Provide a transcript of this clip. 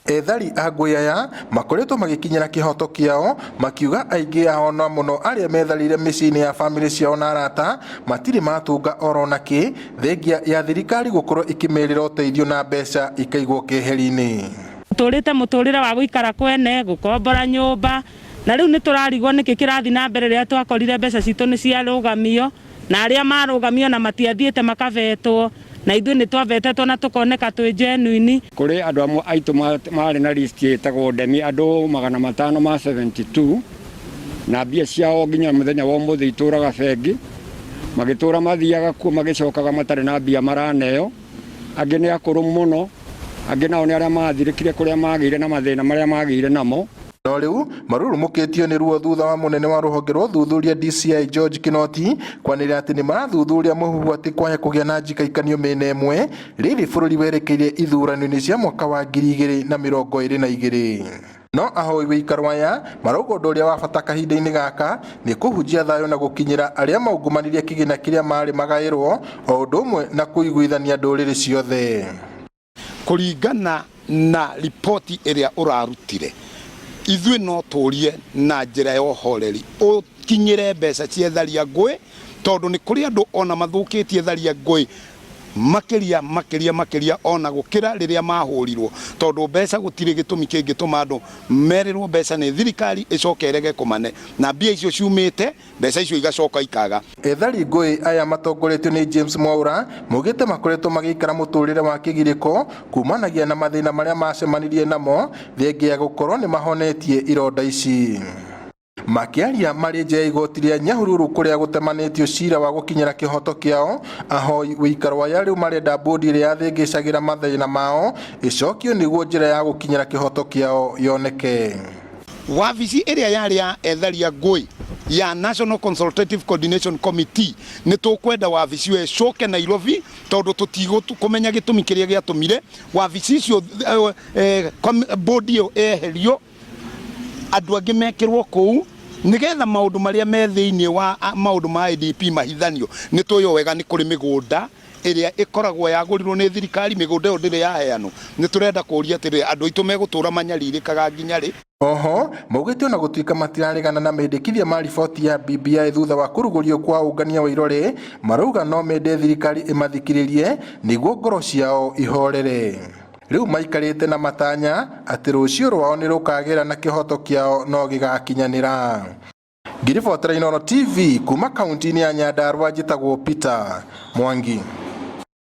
Ethari a ngũĩ aya makoretwo magĩkinyĩra kĩhoto kĩao, makiuga aingĩ ao na mũno arĩa metharĩire mĩciĩ-inĩ ya bamĩrĩ ciao na arata matirĩ matunga oro nakĩ, thengia ya thirikari gũkorwo ĩkĩmerĩra ũteithio na mbeca ikaigwo keheri-inĩ. Tũrĩte mũtũrĩre wa gũikara kwene, gũkombora nyũmba, na rĩu nĩ tũrarigwo nĩkĩ kĩrathiĩ na mbere rĩrĩa twakorire mbeca citũ nĩ ciarũgamio, na arĩa marũgamio na matiathiĩte makavetwo, na ithuĩ nĩ twavetetwo na tũkoneka twĩ genuine. Kũrĩ andũ amwe aitũ marĩ na list ĩtagwo ndemi, andũ 572, na mbia ciao nginya mũthenya wa ũmũthĩ itũraga bengi, magĩtũra mathiaga kuo magĩcokaga matarĩ na mbia maraneo. Angĩ nĩ akũrũ mũno, angĩ nao nĩ arĩa mathirĩkire kũrĩa magĩire na mathĩna marĩa magĩire namo. No rĩu marurumũkĩtio nĩ ruo thutha wa mũnene wa rũhonge rwa ũthuthuria DCI George Kinoti kwanĩrĩra atĩ nĩ marathuthuria mũhuhu atĩ kwaya kũgĩa na njikaikanio mĩena ĩmwe rĩrĩ bũrũri werekeire ithurano-inĩ cia mwaka wa 2022. No ahoi wĩikaro aya marauga ũndũ ũrĩa wa bata kahinda-inĩ gaka nĩ kũhunjia thayũ na gũkinyĩra arĩa maungumanirie kĩgĩna kĩrĩa marĩ magaĩrwo, o ũndũ ũmwe na kũiguithania ndũrĩrĩ ciothe. Kũringana na riboti ĩrĩa ũrarutire, ithuĩ no tũrie na njĩra ya ũhoreri ũkinyĩre mbeca cia ethari a ngũĩ, tondũ nĩ kũrĩ andũ ona mathũkĩtie ethari a ngũĩ makĩria makĩria makĩria ona gũkĩra rĩrĩa mahũrirwo, tondũ mbeca gũtirĩ gĩtũmi kĩngĩtũma andũ merĩrwo mbeca nĩ thirikari ĩcoke ĩrege kũmane, na mbia icio ciumĩte, mbeca icio igacoka ikaga. Ethari ngũĩ aya matongoretio nĩ James Mwaura maugĩte makoretwo magĩikara mũtũrĩre wa kĩgirĩko kumanagia na mathĩna marĩa macemanirie namo, thengia ya gũkorwo nĩ mahonetie ironda ici. Makĩaria marĩ nja ya igoti rĩa Nyahururu kũrĩa gũtemanĩtio cira wa gũkinyĩra kĩhoto kĩao, ahoi wĩikaro aya rĩu marenda bodi ĩrĩa yathĩngĩcagĩra mathĩna mao ĩcokio nĩguo njĩra ya gũkinyĩra kĩhoto kĩao yoneke. Wabici ĩrĩa yarĩ ya ethari a ngũĩ ya National Consultative Coordination Committee, nĩ tũkwenda wabici ĩyo ĩcoke Nairobi, tondũ tũtigũkũmenya gĩtũmi kĩrĩa gĩatũmire wabici icio, bodi ĩyo ĩeherio, andũ angĩ mekĩrwo kũu, nĩgetha maũndũ marĩa me thĩinĩ wa maũndũ ma IDP mahithanio. Nĩ tũĩ wega nĩ kũrĩ mĩgũnda ĩrĩa ĩkoragwo yagũrirwo nĩ thirikari, mĩgũnda ĩyo ndĩrĩ yaheanwo. Nĩ tũrenda kũria atĩrĩrĩ, andũ aitũ megũtũra manyarirĩkaga nginya rĩ? Oho maugĩte ona gũtuĩka matiraregana na mendekithia ma riboti ya BBI thutha wa kũrugũrio kwa ũngania wa irore, marauga no mende thirikari ĩmathikĩrĩrie nĩguo ngoro ciao ihorere. Rĩu maikarĩte na matanya atĩ rũciũ rwao nĩ rũkagĩra na kĩhoto kĩao no gĩgakinyanĩra. Ngĩribotera Inooro TV kuma kaunti-inĩ ya Nyandarua, njĩtagwo Peter Mwangi.